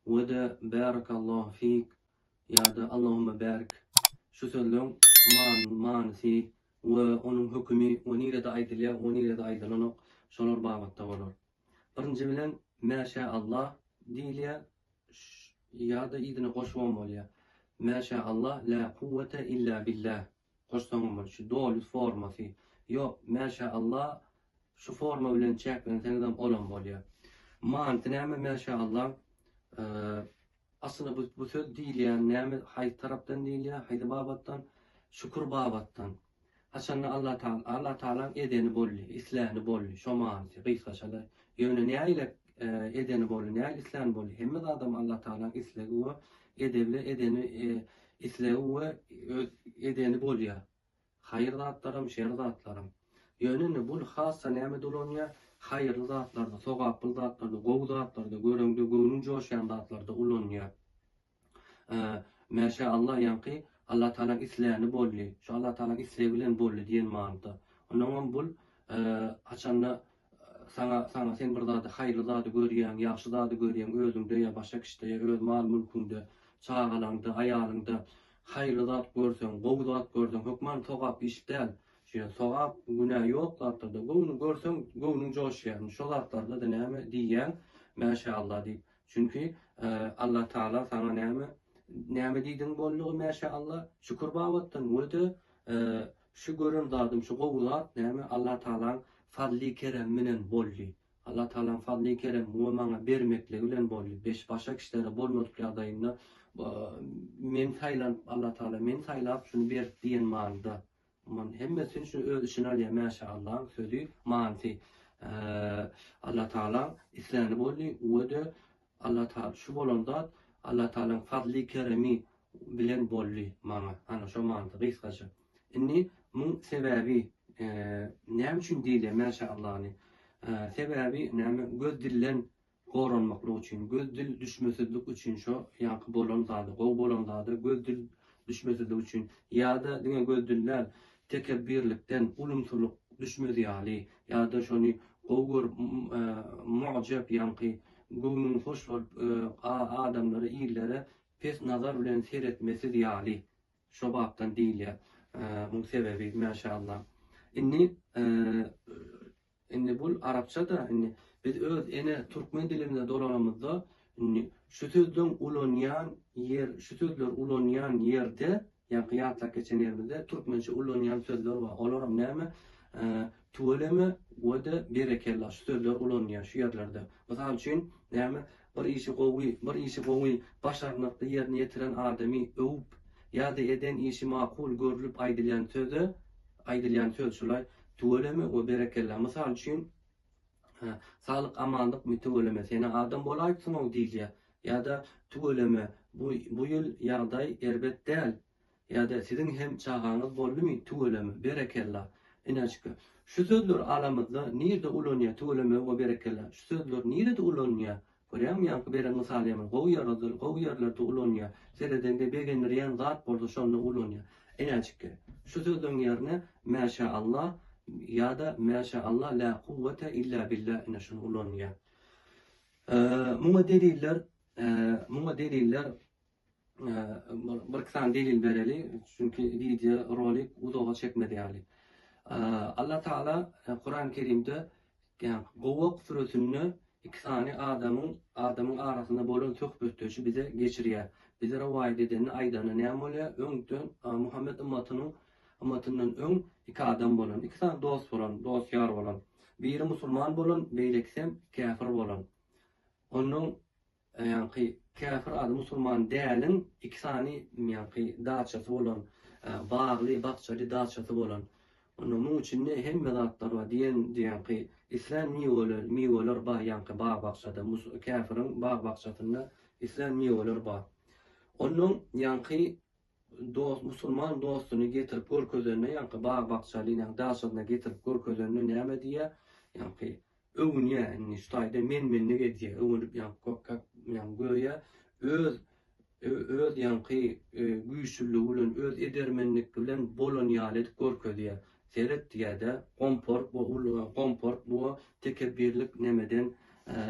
We-de Bärekallahu fik ýa-da Allahümme bärik şu sözleň manysy we onuň hökümi we nirede aýdylýar we nirede aýdylanok şolar babatda bolar. Birinji bilen Mäşä Allah diýilýär ýa-da yzyna goşubam bolýar. Mäşä Allah lä kuwwete illa billah goşsaňam bolýar. Şu doly formasy. Ýok, Mäşä Allah şu forma bilen çäklenseňizem olam bolýar. Manysy näme Mäşä Allah? Aslynda bu bu söz diýilýän näme haýsy tarapdan diýilýär, haýsy babatdan? Şükür babatdan. Haçanda Allah Taala Allah Taalaň edeni boldy, isläni boldy, şo manysy gysgaçada. Ýöne näile edeni boldy, näile isläni boldy? Hemme zadam Allah Taalaň islegi we edebli edeni islegi we öz edeni bolýar. Haýyr zatlaram, şer zatlaram. Ýöne indi bul hassa nämede ulanýar? Haýyrly zatlarda, sogaply zatlarda, gowy zatlarda, göreňde göwnüň joşýan zatlarda ulanýar. Mäşä Allah ýaňky Allah Tagalaň isläni boldy, şu Allah Tagalaň islegi bilen boldy diýen manyda. Onnoňam bul haçanda saňa saňa sen bir zady haýyrly zady görýäň, ýagşy zady görýäň özüňde ýa başga kişide ýa öz mal-mülküňde, çagalaňda, aýalyňda haýyrly zat görseň, gowy zat görseň hökman sogap iş däl. Şu ýa sogap, günä ýok zatlarda göwnüň görseň göwnüň joşýar. Şo zatlarda-da näme diýýäň Mäşä Allah diýip. Çünki Allah Taala saňa näme näme diýdiň boldugy Mäşä Allah şükür babatdan we-de şu gören zadym şu gowy zat näme Allah Taalaň fazly keremi bilen boldy. Allah Taalaň fazly keremi we maňa bermekligi bilen boldy. Beş başga kişilere bolmadyk ýagdaýynda men saýlanyp Allah Taala meni saýlap şuny berdi diýen manyda. Munuň hemmesini şu öz içine alýar Mäşä Allaň sözi manysy. Allah Taalaň isläni boldy we-de Allah Taala şu bolan zat Allah Taalaň fazly keremi bilen boldy maňa. Ana şo manyda gysgaça. Indi muň sebäbi näme üçin diýilýär Mäşä Allany? Sebäbi näme göz dilden goranmaklyk üçin, göz dil düşmesizlik üçin şo ýaňky bolan zada, gowy bolan zada göz dil düşmesizlik üçin ýa-da diňe göz dil däl, tekepbirlikden, ulumsylyk düşmez ýaly ýa-da şony gowy görüp mu'jep ýaňky göwnüň hoş bolup adamlara, illere pes nazar bilen seretmesiz ýaly şo bapdan diýilýär. Muň sebebi mäşallah. Indi Indi bul arapça-da indi biz öz ene türkmen dilimize dolanamyzda indi şu sözleň ulanýan ýer şu sözleri ulanýan ýerde ýaňky ýatlap geçen ýerimizde türkmençe ulanýan sözler bar. Olaram näme? Tüweleme we-de berekella şu sözler ulanylýar şu ýerlerde. Mysal üçin näme? Bir işi gowy, bir işi gowy, başarnykly ýerine ýetiren adamy öwüp ýa-da eden işi makul görlüp aýdylýan söze aýdylýan söz şulaý Tüweleme we berekella. Mysal üçin, Saglyk amanlykmy tüweleme senä adam bolaýypsyňow diýilýär. Ýa-da tüweleme bu bu ýyl ýagdaý erbet däl. Ýa-da siziň hem çagaňyz boldumy tüweleme berekella. Inäçki. Şu sözleri alamyzda nirde ulanýar tüweleme we berekella. Şu sözler nirede ulanýar? Görýäňmi ýaňky beren mysalymy gowy ýerlerde gowy ýerlerde ulanýar. Seredeňde begendirýän zat bolsa şonda ulanýar. Inäçikge. Şu sözleň ýerine Mäşä Allah ýa-da Mäşä Allah lä kuwwete illa billah ine şuny ulanýar. Muňa deliller muňa deliller Bir iki sany delil bereli, çünki wideo rolik uzaga çekmez ýaly. Allah Taala Kuran Kerimde Gowak süresinde iki sany adamyň adamyň arasynda bolan söhbetdeşi bize geçirýär. Bize rowaýat edeni aýdany näme bolýar? Öňden Muhammet ymmatynyň ymmatyndan öň iki adam bolan, iki sany dost bolan, dost ýar bolan. Biri musulman bolan, beýlekisem käfir bolan. Onuň Ýaňky käfir ady musulman däliň iki sany ýaňky daçasy bolan, bagly, bakjaly daçasy bolan. Onda muň içinde hemme zatlar bar diýen ýaňky islän miweler, miweler bar ýaňky bag-bakjada, käfiriň bag-bakjasynda islän miweler bar. Onnoň ýaňky dost musulman dostuny getirip görkezende ýaňky bag-bakjaly ýaňky daçasyna getirip görkezende näme diýýär? Ýaňky öwünýär indi şu taýda men-menlik edýär öwünip ýaňky kak ýaňky görýär öz öz ýaňky güýçlüligi bilen öz edermenlik bilen bolan ýaly edip görkezýär. Seret diýýär-de gomport bu gomport bu tekepbirlik nemeden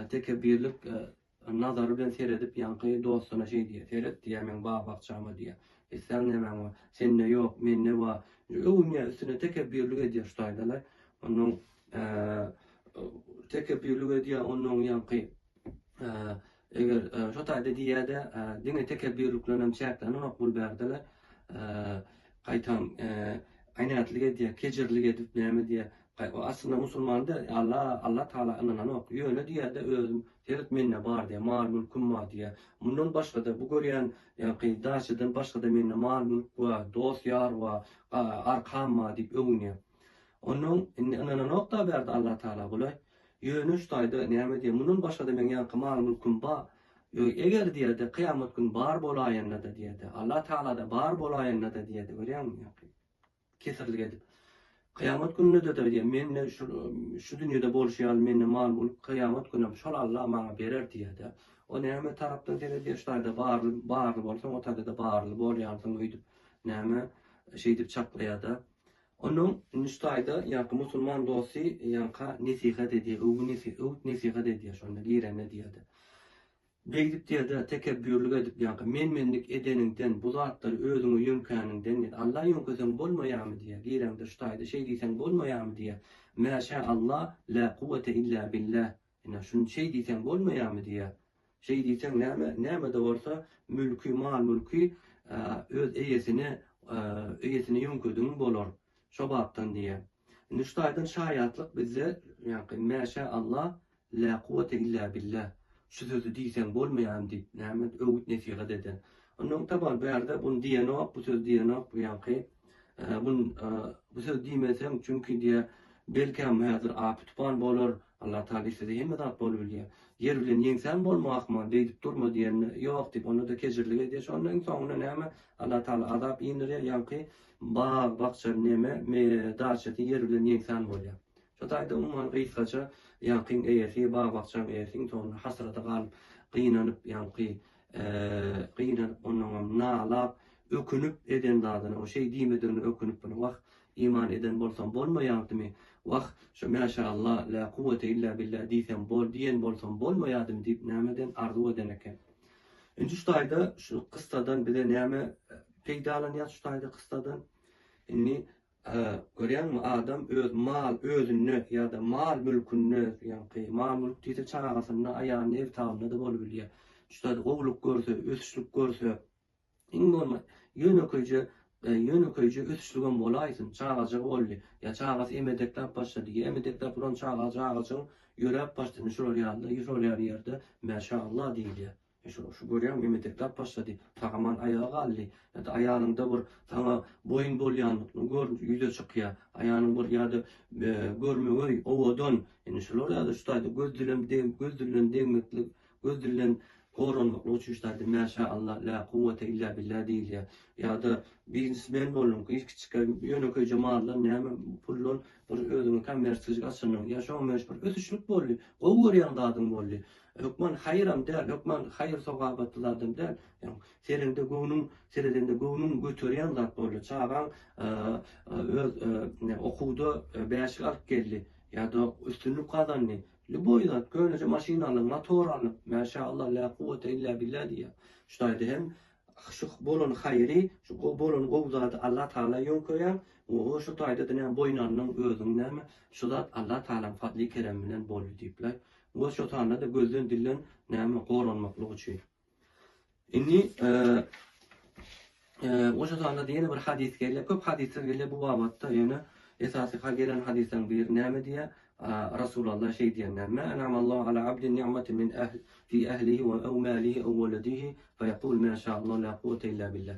tekepbirlik. nazary bilen seredip ýaňky dostuna şeý diýýär, Seret diýýär, meň bag-bakjama diýýär. Isläň nämäň bar? Sende ýok, mende bar. Öwünýär, üstüne tekepbirlik edýär şu taýda-la. Onnoň tekepbirlik edýär, onnoň ýaňky eger şo taýda diýýär-de, diňe tekepbirlik bilenem çäklenenok bul bärde-le. Gaýtam gaýnatlyk edýär, kejirlik edip näme diýýär. Aslynda musulman däl, Alla, Alla Tagala ynananok. Ýöne diýýär-de özüm, seret mende bar diýýär, mal-mülküm bar diýýär. Mundan başga-da bu görýän ýaňky daçadan başga-da mende mal-mülk bar, dost-ýar bar, arkam bar diýip öwünýär. Onnoň indi ynananok-da bärde Alla Tagala gulaý. Ýöne şu taýda näme diýýär, mundan başga-da meň ýaňky mal-mülküm bar. Eger diýýär-de kyýamat güni bar bolaýanda-da diýýär-de, Alla Tagala-da bar bolaýanda-da diýýär-de, görýäňmi ýaňky. Kesirlik edip. Kyýamat gününde-de diýýär, mende şu şu dünýede bolşy ýaly mende mal-mülk kyýamat günem şol Alla maňa berer diýýär-de. O näme tarapdan seredýär, şu taýda barly barly bolsaň, o taýda-da barly bolýansyň öýdüp, näme, şeýdip çaklaýar-da. Onuň indi şu taýda ýaňky musulman dosty ýaňka nesihat edýär, öwgi öwüt-nesihat edýär şonda girende diýýär-de. Beýdip diýer-de, tekepbürlik edip, ýaňky men-menlik edeniňden, bu zatlary özüňe ýöňkäniňden diýer. Alla ýöňkeseň bolmaýarmy diýer, gireňde şu taýda şeý diýseň bolmaýarmy diýer. Mä şä Allah, lä kuwwete illä billah. Ine, şuny şeý diýseň bolmaýarmy diýer. Şeý diýseň näme, näme-de bolsa, mülki, mal-mülki öz eýesine, eýesine ýöňkedigiň bolar. Şo bapdan diýer. Indi şu taýdan şaýatlyk bizde, ýaňky Mä şä Allah, Lä kuwwete illä billah. Şu sözi diýseň bolmaýamy diýip, näme öwüt-nesihat eden. Onnoň taban bärde buny diýenok, bu sözi diýenok, bu ýaňky bun bu sözi diýmeseň, çünki diýýär, belkäm häzir apy-tupan bolar, Allah Tagala islese hemme zat bolup bilýär. Ýer bilen ýeňsän bolma ahmal, beýdip durma diýende, ýok diýip, onda-da kejirlik edýär. Şonda iň soňunda näme, Allah Tagala azap indirýär, ýaňky bag-bakja neme, daçasy ýer bilen ýeňsän bolýar. Şo taýda umuman gysgaça ýaňkyň eýesi, bag-bakjaň eýesi iň soňunda hasrata galyp, gynanyp ýaňky gynanyp onnoňam nalap, ökünip eden zadyna, o şeý diýmedigine ökünip bir wah, iman eden bolsam bolmaýardymy, wah, şo mäşalla, lä kuwwete illä billä diýsem bol, diýen bolsam bolmaýardymy diýip nämeden arzuw eden eken. Indi şu taýda şu kyssadan bize näme peýdalanýas şu taýda kyssadan? Indi Görýäňmi, adam öz mal özünde ýa-da mal-mülkünde, ýaňky mal-mülk diýse çagasynda, aýalynda, ebtabynda-da bolubilýär. Şu zady gowulyk görse, ösüşlik görse, iň bolman ýönekeýje, ýönekeýje ösüşligem bolaýsyn, çagajygy boldy, ýa çagasy emedekläp başlady, ýa emedekläp duran çaga çagajygyň ýöräp başlady, indi şular ýaly, şular ýaly ýerde mäşallah diýilýär. Şu, şu görýäňmi, emedeklap başlady, sag-aman aýaga galdy. Ýa-da aýalyňda bir saňa boýun bolýanlygyny gör, ýüze çykýar. Aýalyň bir ýa-da e, görmegeý, owadan. Indi şular ýa-da şu taýda göz dilem deg, göz dilden degmeklik, göz dilden goranmaklyk üçin şu taýda mäşä Allah, la kuwwete illa billah diýilýär. Ýa-da biznesmen bolduň, iş kiçikä ýönekeýje maldan näme puldan bir özüňe kommersiýajyk açandyň. Ýa şoňa meňzeş bir ösüşlik boldy, gowy görýän zadyň boldy. Hökman haýyram däl, hökman haýyr-sogabatly zadam däl. Ýagny sereňde göwnüň, seredende göwnüň göterýän zat boldy. Çagaň öz okuwda bäşlik alyp geldi ýa-da üstünlik gazandy. Lýuboý zat, köneje maşyn aldyň, motor aldyň. Mäşallah, lä kuwwete illä billah diýýär. Şu taýda hem şu bolan haýyry, şu bolan gowy zady Allah Tagala ýöňkeýäň. O şu taýda-da näme boýun aldyň özüň näme, şu zat Allah Tagalaň fadly keremi bilen boldy diýipler. We şo sanda-da gözden-dilden näme goranmaklyk üçin. Indi we şo sanda-da ýene bir hadys gelýär. Köp hadyslar gelýär bu babatda, ýöne esasy gelen hadyslaryň biri näme diýýär? Rasulallah şeý diýenler, Ma en'amallahu ala abdin ni'matin min ahl fi ahlihi we ew malihi ew weledihi fe yekul ma şa Allah la kuwwete illa billah.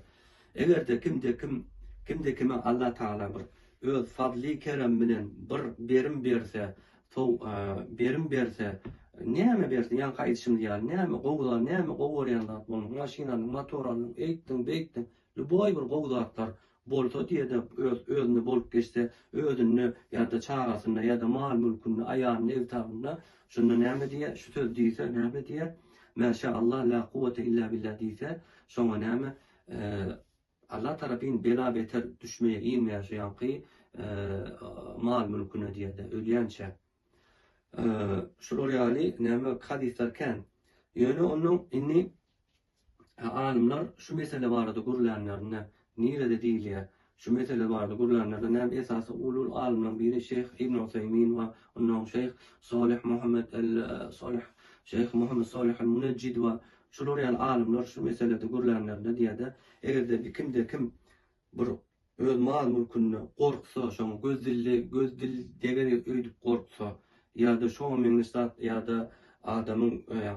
Eger-de kimde kim kimde kime Allah Tagala bir öz fazly kerem bilen bir berim berse, Sow berim berse, näme bersin, ýaňky aýdyşymyz ýaly, näme gowy zat, näme gowy görýän zat bolsun, maşyn aldyň, motor aldyň, eýtdiň, beýtdiň, lýuboý bir gowy zatlar bolsa diýede öz özünde bolup geçse, özünde ýa-da çagasynda ýa-da mal-mülkünde, aýalynda, ebtabynda, şonda näme diýýär, şu sözi diýse näme diýýär, Mäşä Allah, lä kuwwete illä billah diýse, şoňa näme, Allah tarapyn bela beter düşmeýär inmeýär şu ýaňky mal mülküne diýerde ölýänçä. Şular ýaly näme hadyslar kän. Ýöne onnoň indi alymlar şu mesele barada gürlänlerinde nirede diýilýär? Şu mesele barada gürlänlerinde näme esasy uly-uly alymlaryň biri Şeýh Ibn Useýmin we onnoň Şeýh Solih Muhammed el Solih Şeýh Muhammed Solih el Munejjid we şular ýaly alymlar şu meselede gürlänlerinde diýýär-de, eger-de kimde kim bir öz mal-mülkünde gorksa, şoňa göz dilli, göz dil deger öýdüp gorksa, ýa-da şoňa meňzeş zat, ýa-da adamyň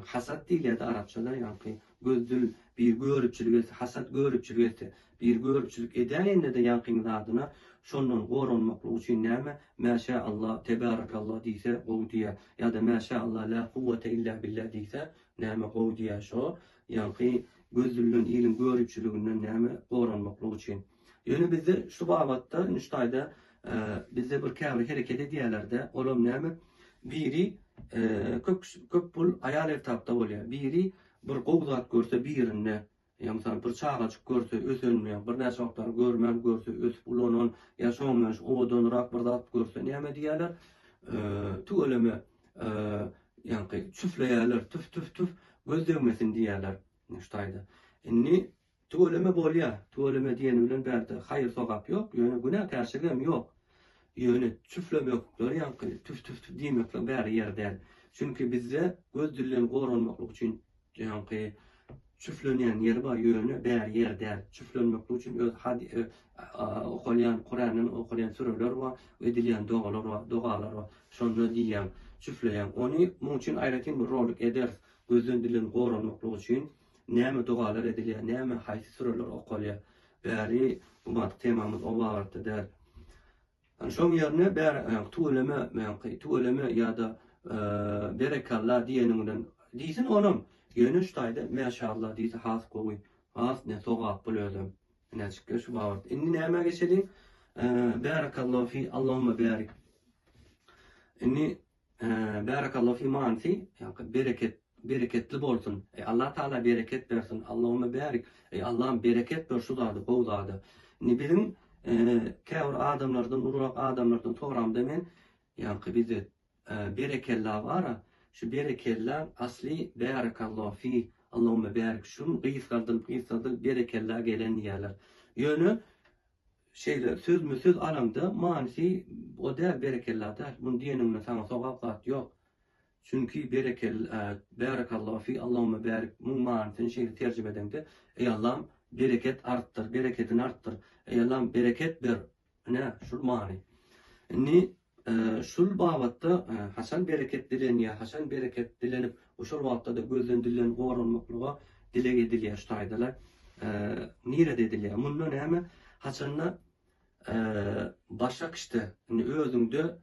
hasat diýilýär-de arapçada, ýaňky göz dil bir göripçilik etse, hasat göripçilik etse, bir göripçilik edäýende-de ýaňkyň zadyna şondan goranmaklyk üçin näme, Mäşä Allah, Tebärekallah diýse gowy diýýär, ýa-da Mäşä Allah, lä kuwwete illä billah diýse näme gowy diýýär, şo ýaňky Göz dilden iliň göripçiliginden näme goranmaklyk üçin. Ýöne bizde şu babatda indi şu taýda bizde bir käbir hereket edýärlerde, olam näme biri köp köp pul aýal etapda bolýar. Biri bir gowy zat görse birinde, ýa mysal bir çagajyk görse ösenini, ýa birnäçe wagtlar görmän görse ösüp ulanan, ýa şoňa meňzeş owadanrak bir zat görse näme diýýärler? Tüweleme ýaňky çüfleýärler, tüf tüf tüf göz degmesin diýýärler şu taýda. Indi tüweleme bolýar. Tüweleme diýeni bilen bärde haýyr-sogap ýok, ýöne günäkärçiligem ýok. Ýöne çüflemekler ýaňky tüf tüf tüf diýmekler bäri ýeri däl. Çünki bizde göz dilden goranmaklyk üçin Ýaňky çüflenýän ýeri bar, ýöne bäri ýer däl. Çüflenmeklik üçin öz okalýan Kurandan okalýan süreler bar, edilýän dogalar bar, dogalar bar. Şonda diýýäň, çüfleýäň. Ony muň üçin aýratyn bir rolik ederis. Gözden dilden goranmaklyk üçin näme dogalar edilýär, näme haýsy süreler okalýar. Bäri bu wagtky temamyz o babatda däl. Şoň ýerine bär tüweleme meňki tüweleme ýa-da berekella diýeniň bilen diýsin onam. Ýöne şu taýda mäşalla diýse has gowy. Has ne sogap bul özem. Näçikge şu babat. Indi nämä geçeliň? Bärekallahu fi Allahumma bärik. Indi Bärekallahu fi manysy, ýagny bereket, bereketli bolsun. Eý Allah Taala bereket bersin. Allahumma bärik. Eý Allahym bereket ber şu zada, gowy zada. Indi biziň käbir adamlardan, ulurak adamlardan soramda men, ýagny bizde berekella bar-a, şu berekella asly bärekallahu fi, Allahumma bärik şun gysgaldylyp gysgaldylyp berekella gelen diýýärler. Ýöne Şeýle sözme söz alaňda manysy o däl berekella däl. Muny diýeniňde saňa sogap zat ýok. Çünki berekel bärekallahu fi Allahumma bärik muň manysyny şeýle terjime edeňde Eý Allam bereket artdyr berekedini artdyr. Eý Allam bereket ber. Ine şul many. Indi Şul babatda haçan bereket dilenýär, haçan bereket dilenip, şol wagtda-da gözden dilden goranmaklyga dileg edilýär şu taýdalar. Nirede edilýär? Munda näme? Haçanda başga kişide, indi özüňde,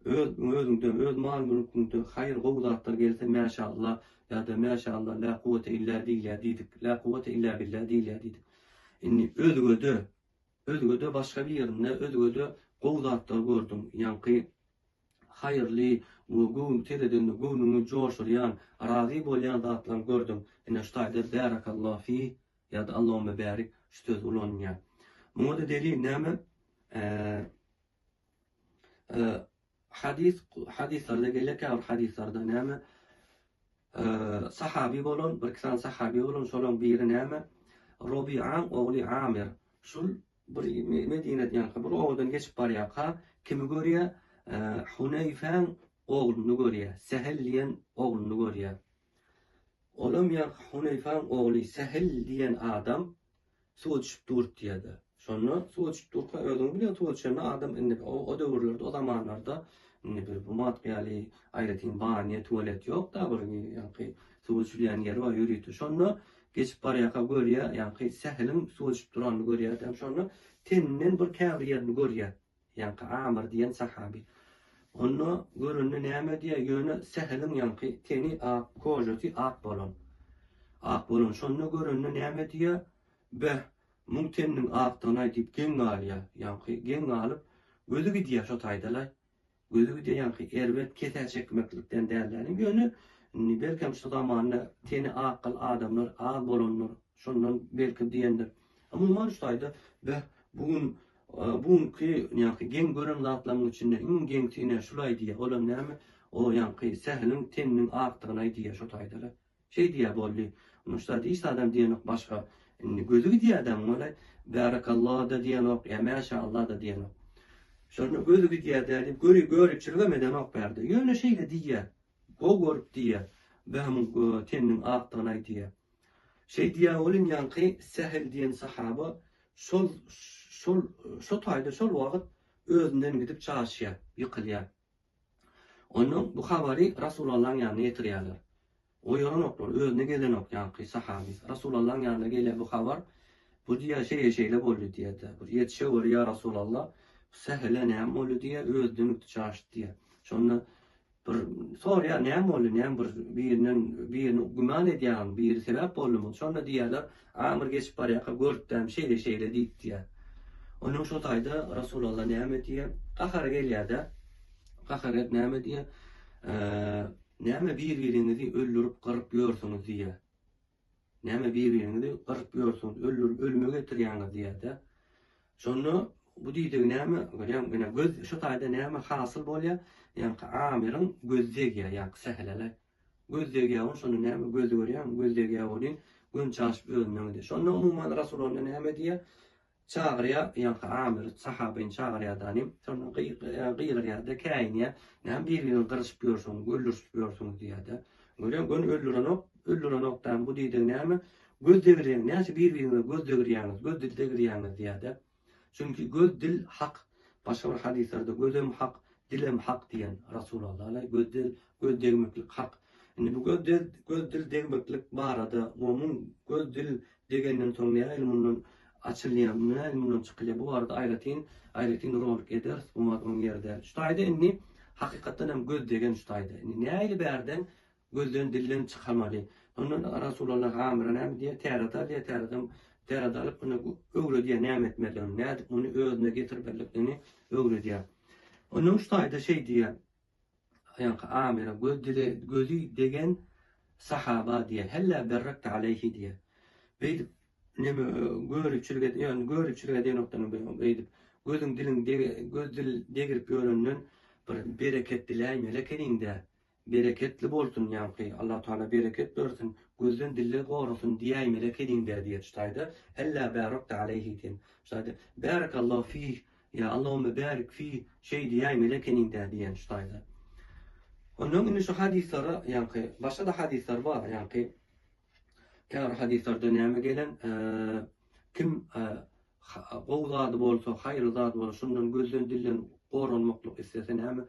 öz özüňde, öz mal-mülküňde haýyr gowy zatlar gelse, mäşallah ýa-da mäşallah la kuwwete illa diýilýär diýdik. La kuwwete illa billah diýilýär diýdik. Indi özgede Özgede başga birinde özgede gowy zatlar gördüň ýaňky haýyrly we göwün seredende göwnüňi joşurýan razy bolýan zatlaryň gördüň ine şu taýda bärakallahu fi ýa-da Allahumma bärik şu söz ulanylýar. Muňada delil näme? Hadys hadyslarda gelýär käbir hadyslarda näme sahaby bolan bir iki sany sahaby bolan şolaň biri näme Robiaň ogly Amir şul bir Medine ýaňky bir obadan geçip barýarka kimi görýär Huneýfäň ogluny görýär Sehel diýen ogluny görýär olam ýaňky Huneýfäň ogly Sehel diýen adam Suwa düşüp dur diýýärdi. Şonda suwa düşüp durka özüň bilýäň suwa düşende adam indi o döwürlerde o zamanlarda indi bir bu mat ýaly aýratyn banýa tualet ýok da bir ýaňky suwa düşülýän ýeri bar ýörite. Şonda geçip barýarka görýär ýaňky Säheliň suwa düşüp duranyny görýär hem şonda teninden bir käbir ýerini görýär. Ýaňky Amr diýen sahaby. Onda görende näme diýýär, ýöne Säheliň ýaňky teni ak, kožasy ak bolan. Ak bolan. Şonda görende näme diýýär, Beh, muň teniniň akdygynaý diýip geň galýar. Ýaňky geň galyp, gözi gidýär şo taýda-laý. Gözi gidýär ýaňky erbet kesä çekmeklikden däl-dä. Ýöne indi belkem şu zamanda teni ak gyl adamlar az bolandyr. Şondan belki diýendir. Umuman şu taýda beh, bu gün bu günki ýaňky geň gören zatlaryň içinde iň geňsi ine şulaý diýýär. Olam näme? O ýaňky Säheliň teniniň akdygynaý diýýär şo taýda-la. Şeý diýýär boldy. Onda şu zat hiç zadam diýenok başga. Indi gözi gidýär-dä muňa le. Bärekalla-da diýenok, ýa mäşalla-da diýenok. Şonda gözi gidýär-dä diýip, göri göripçiligem edenok bärde. Ýöne şeýle diýýär. Gowy görüp diýýär. Bä muň teniniň akdygyny aýdýar. Şeý diýýär welin ýaňky Sähel diýen sahaba şol şol şo taýda şol wagt özünden gidip çaşýar, ýykylýar. Onnoň bu habary Rasulallaň ýanyna ýetirýärler. Oýaranoklar, özüne gelenok ýaňky sahaby. Rasulallaň ýanyna gelýär bu habar. Bu diýýär, şeýle-şeýle boldy diýýär-de. Bir ýetişeweri, ýa Rasulalla, Sähele näme boldy diýýär, özünden gitdi çaşdy diýýär. Şonda bir soraýar, näme boldy, näme bir birinden birini güman edýäňmi, biri sebäp boldumy? Şonda diýýärler, Amr geçip barýarka görüpdäm, şeýle-şeýle diýip diýýär. Onnoň şo taýda Rasulalla näme diýýär? Gahary gelýär-de. Gahary gelip näme diýýär? Näme bir-biriňizi öldürip, gyryp ýörsüňiz diýýär. Näme bir-biriňizi gyryp ýörsüňiz, öldürip, ölüme getirýäňiz diýýär-de. Şonda bu diýdigi näme? Görýäňmi, ine göz şo taýda näme hasyl bolýar? Ýaňky Amyryň gözi degýär, ýaňky Sähelele. Göz degýär ol, şonda näme gözi görýäňmi, göz degýär welin, göni çaşyp özünden gidýär. Şonda umuman Rasulalla näme diýýär? Çagyrýar, ýaňky Amyry, sahabyny çagyrýar danym. Şonda gygyrýar-da, käýinýär. Näme bir-biriňi gyryşyp ýörsüňiz, öldürişip ýörsüňiz diýýär-de. Görýäň, göni öldürenok, öldürenok danym, bu diýdigi näme? Göz degirýäň, näçe bir-biriňize göz degirýäňiz, göz dil degirýäňiz diýýär-de. Çünki göz dil hak. Başga bir hadyslarda gözem hak, dilem hak diýen Rasulalla göz dil göz degmeklik hak. Indi bu göz dil göz dil degmeklik barada we muň göz dil degenden soň nähili mundan açylýar, nähili mundan çykylýar bu barada aýratyn aýratyn rolik ederis bu wagt oň ýeri däl. Şu taýda indi hakykatdan hem göz degen şu taýda. Indi nähili bärden Gözden dilden çykamaly. Ondan Rasulalla Amyra näme diýýär? Täret alýar, täretem täret alyp ony öwredýär näme etmelidigini, nädip muny özüne getirmelidigini öwredýär. Ondan şu taýda şeý diýýär. Ýaňky Amyra göz dile gözi degen sahaba diýýär. Hellä berrekte aleýhi diýýär. Beýdip neme göripçilik et, ýöne göripçilik edenokdan beýdip gözüň diliň göz dil degirip ýörenden bir bereket diläýmeli ekeniň-dä. Bereketli bolsun ýaňky Allah Taala bereket bersin gözden dilden gorasyn diýäýmeli ekeniňdä diýet şu taýda hellä bärokde aleýhi diýen şu taýda bärekallahu fih ýa Allahümme bärik fih şeý diýäýmeli ekeniňdä diýen şu taýda. Ondan indi şu hadyslara ýaňky başga-da hadyslar bar ýaňky käbir hadyslarda näme gelen kim Gowy zady bolsa, haýyrly zady bolsa, şundan gözden dilden goranmaklyk islese näme?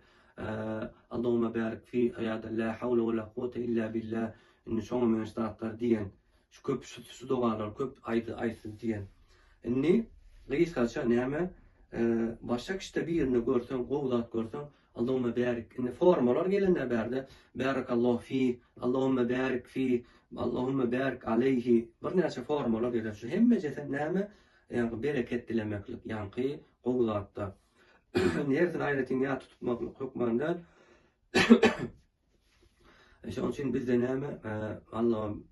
Allahumma barik fi ýa-da la hawla we la kuwwata illa billah indi şoňa meňzeş zatlar diýen. Şu köp şu, şu dogalary köp aýdy aýtsyn diýen. Indi gysgaça näme? Başga kişide birini görseň, gowy zat görseň, Allahumma barik. Indi formalar gelende bärde barakallahu fi, Allahumma barik fi, Allahumma barik aleýhi birnäçe formalar geler. Şu hemmejesi näme? Ýaňky bereket dilemeklik, ýaňky gowy zatda. Indi hersini aýratyn ýat tutmaklyk hökman däl. Şonuň üçin bizde näme? Allahum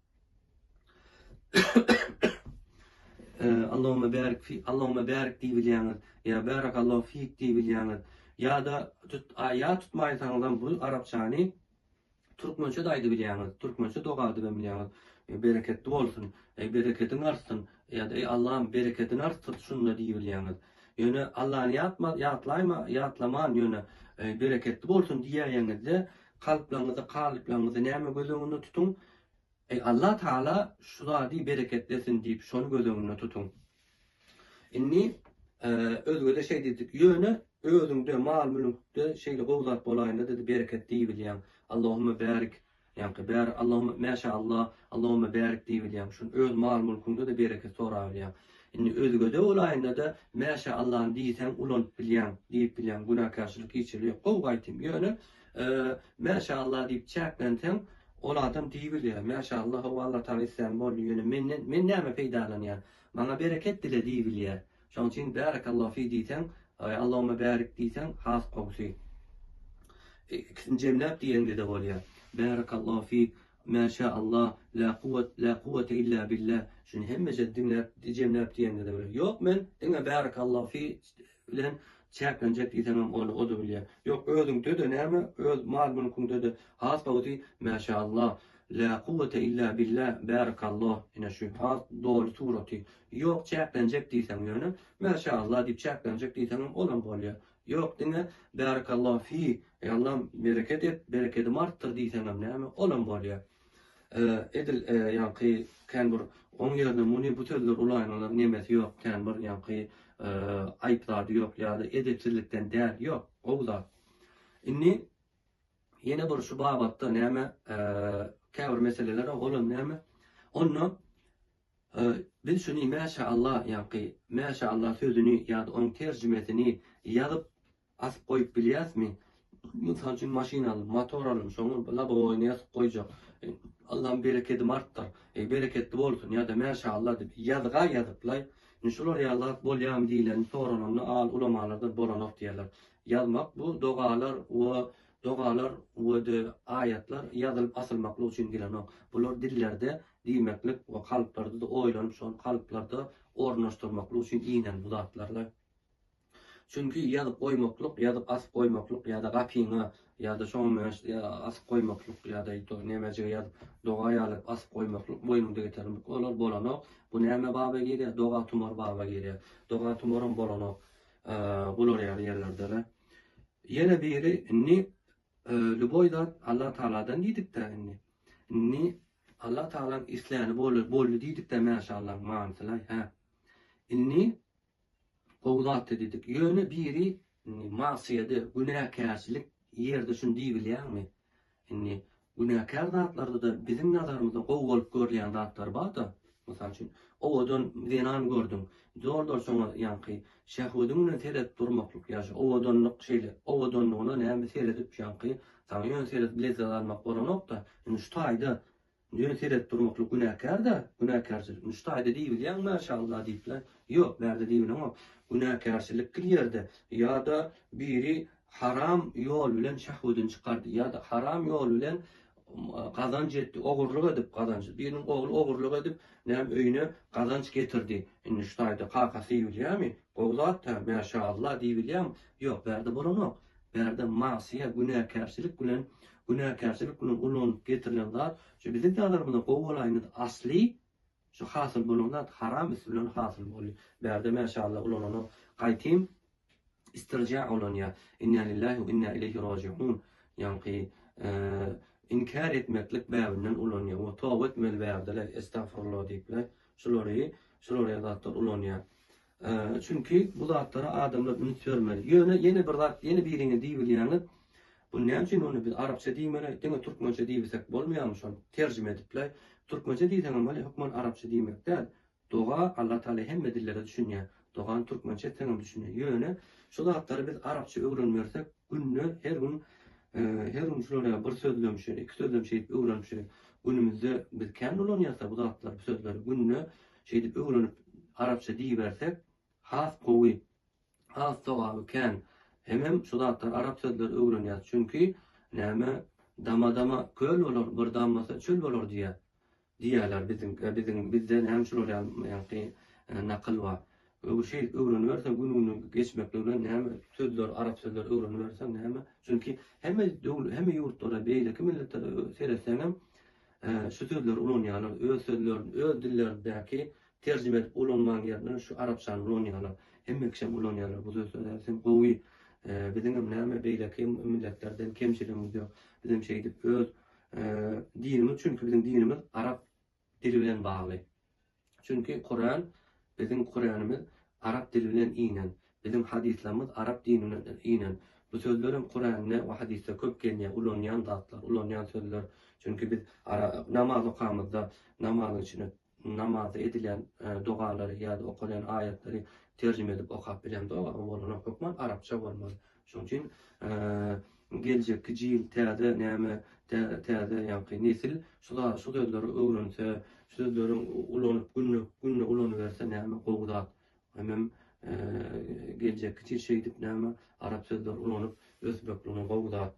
Allahumma barik fi Allahumma barik diýip bilýäňiz. Ýa barakallahu fik diýip bilýäňiz. Ýa-da tut ýa tutmaýsaňyzam bu arapçany türkmençe-de aýdyp bilýäňiz. Türkmençe doga edip hem bilýäňiz. Bereketli bolsun. Eý berekediň artsyn. Ýa-da eý Allahym berekedini artdyr şunda diýip bilýäňiz. Ýöne Allany ýatma, ýatlaýma, ýatlaman ýöne bereketli bolsun diýäýeňizde kalplaryňyzda, kalyplaryňyzda näme göz öňünde tutuň? Eý Allah Taala şu zady bereketlesin diýip şony göz öňünde tutuň. Indi özgede şeý diýdik. Ýöne özüňde mal-mülkde şeýle gowy zat bolaýanda dedi bereket diýibilýäň. Allahumma barik Ýaňky bär Allahumma mäşä Allah Allahumma bärik diýibilýäň. Şun öz mal-mülküňde-de bereket sorabilýäň. Indi özgede bolaýanda-da mäşä Allahny diýseň ulanyp bilýäň, diýip bilýäň. Günäkärçilik hiç ýeri ýok. Gowy gaýtym. Ýöne mäşä Allah diýip çäklenseň ol adam diýibilýär. Mäşä Allah hawa Allah Tagala islän boldy. Ýöne menden men näme peýdalanýan? Maňa bereket dile diýibilýär. Şonuň üçin bärekallahu fi diýseň, Allahumma bärik diýseň has gowusy. Ikisini jemläp diýeňde-de bolýar. Bärekallahu fi, Mäşä Allah, la kuwwat, la kuwwate illa billah. Şuny hemmeje diňläp, jemläp diýeňde-de bolýar. Ýok men diňe bärekallahu fi bilen çäklenjek diýseňem ony o-da bilýär. Ýok özüňde-de näme, öz mal-mülküňde-de has gowusy Mäşä Allah. La kuwwete illa billah, bärekallah, ine şu has doly suraty. Ýok çäklenjek diýseň ýöne, Mäşallah diýip çäklenjek diýseňem olam bolýar. Ýok diňe Bärekallahu fi, eý Allam bereket et, berekedimi artdyr diýseňem näme, olam bolýar. Edil ýaňky kän bir oň ýerine muny bu sözleri ulaýmalar nemesi ýok kän bir ýaňky aýyp zady ýok ýa-da edepsizlikden däl ýok gowy zat. Indi Ýene bir şu babatda näme käbir meseleler bar, olam näme? Onda biz şuny Mäşä Allah ýaňky Mäşä Allah sözüni ýa-da onuň terjimesini ýazyp asyp goýup bilýäsmi? Mysal üçin maşyn aldym, motor aldym, şoňa labowoýyny ýazyp goýjak. Allam berekedimi artdyr, eý bereketli bolsun ýa-da Mäşä Allah diýip ýazga ýazyplaý. Indi şular ýaly zat bolýamy diýlende soralanda al ulamalardan bolanok diýýärler. Ýazmak bu dogalar we dogalar we-de aýatlar ýazylyp asylmaklyk üçin gelenok. Bular dillerde diýmeklik we kalplarda-da oýlanyp şony kalplarda ornaşdyrmaklyk üçin inen bu zatlarla. Çünki ýazyp goýmaklyk, ýazyp asyp goýmaklyk ýa-da gapyňa ýa-da şoňa meňzeş asyp goýmaklyk ýa-da nemejige ýazyp doga ýaly asyp goýmaklyk boýnuňda getirmek olar bolanok. Bu näme baba girýär? Doga tumar baba girýär. Doga tumaram bolanok. Bular ýaly ýerlerde-de. Ýene biri indi lýuboý zat Allah Tagaladan diýdik-dä indi. Indi Allah Tagalaň isläni boldy, boldy diýdik-dä mäşallaň manysylaý, hä. Indi gowy zatdy diýdik. Ýöne biri indi magsyýady, günäkärçilik ýerde şuny diýibilýäňmi? Indi günäkär zatlarda-da biziň nazarymyzda gowy bolup görülýän zatlar bar-da. Mysal üçin, owadan zenan gördüň, zordan şoňa ýaňky şähwediň bilen seredip durmaklyk ýa şu owadanlyk şeýle owadanlygyna näme seredip ýaňky saňa ýöne seredip lezzet almak bolanok-da. Indi şu taýda Ýöne seredip durmaklyk günäkär-dä, günäkärçilik. Indi şu taýda diýibilýäňmi maşallah diýip-le? Ýok, bärde diýibileňok. Günäkärçilik kil ýerde ýa-da biri haram ýol bilen şähwedini çykardy ýa-da haram ýol bilen gazanç etdi, ogurlyk edip gazanç. Biriniň ogly ogurlyk edip, näme öýüne gazanç getirdi. Indi şu taýda kakasy diýibilýärmi? Gowy zat-da, maşallah diýibilýärmi? Ýok, bärde bolanok. Bärde magsyýa, günäkärçilik bilen Günäkärçilik bilen ulanyp getirilen zat, şu biziň nazarymyzda gowy bolaýynda asly şu hasyl bolan zat haram üsti bilen hasyl boldy. Bärde mäşalla ulananok. Gaýtym istirja ulanýar. Inna lillahi we inna ileýhi rajiun. Ýaňky inkär etmeklik bäbinden ulanýar. We toba etmeli bärdeler estagfurullah diýipler. Şulary şular ýaly zatlar ulanýar. Çünki bu zatlara adamlar üns bermeli. Ýöne ýene bir zat, ýene biriňe diýibilýäňiz, bu näme üçin ony biz arapça diýmeli, diňe türkmençe diýbilsek bolmaýarmy şony terjime edipläý. Türkmençe diýseňem bolýar, hökman arapça diýmek däl. Doga Allah Taala hemme dillere düşünýär. Dogany türkmençe etseňem düşünýär. Ýöne şu zatlary biz arapça öwrenmersek, günde her gün her gün şular ýaly bir sözlem şeýle, iki sözlem şeýdip öwrenip şeýle günümizde biz kän ulanýarys bu zatlary, bu sözleri günde Şeýdip öwrenip arapça diýibersek has gowy, has sogaby kän. Hemem şu zatlar arap sözleri öwrenýäs. Çünki näme dama-dama köl bolar, bir dammasa çöl bolar diýýär. Diýýärler biziň biziň bizde näme şular ýaly ýaňky nakyl bar. Şeýdip öwreniberseň gün-günden geçmeklik bilen näme sözler arap sözleri öwreniberseň näme çünki hemme hemme ýurtlara beýleki milletlere seretseňem Şu sözleri ulanýarlar, öz sözlerini, öz dillerindäki terjime edip ulanmaň ýerine şu arapçany ulanýarlar. Hemme kişem ulanýarlar bu sözleri. Sen gowy, biziňem näme beýleki milletlerden kemçiligimiz ýok. Bizem şeýdip öz dinimiz, çünki biziň dinimiz arap dili bilen bagly. Çünki Kuran, biziň Kuranymyz arap dili bilen inen. Biziň hadyslarymyz arap dini bilen inen. Bu sözlerem Kuranda we hadysda köp gelýän, ulanýan zatlar, ulanýan sözler. Çünki biz namaz okamyzda namazyň içinde namazda edilýän dogalary ýa-da okalýan aýatlary terjime edip okap bilemzok, bolanok, hökman arapça bolmaly. Şonuň üçin geljekki jil täze näme täze ýaňky nesil şu şu sözleri öwrense, şu sözleri ulanyp günde günde ulanyberse näme gowy zat. Hemem geljekki jil şeýdip näme arap sözleri ulanyp ösmekligine gowy zat.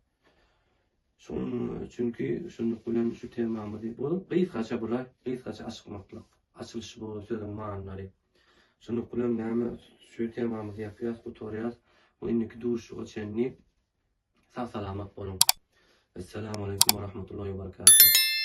Şonuň çünki şunluk bilen şu temamyzy bu gysgaça bular gysgaça açykmaklyk açylyş bu sözüň manylary. Şunluk bilen näme şu temamyzy ýapýas, gutarýas. Bu indiki duşuşyga çenli sag salamat boluň. Essalamu aleýkum we rahmetullahi we berekatuh.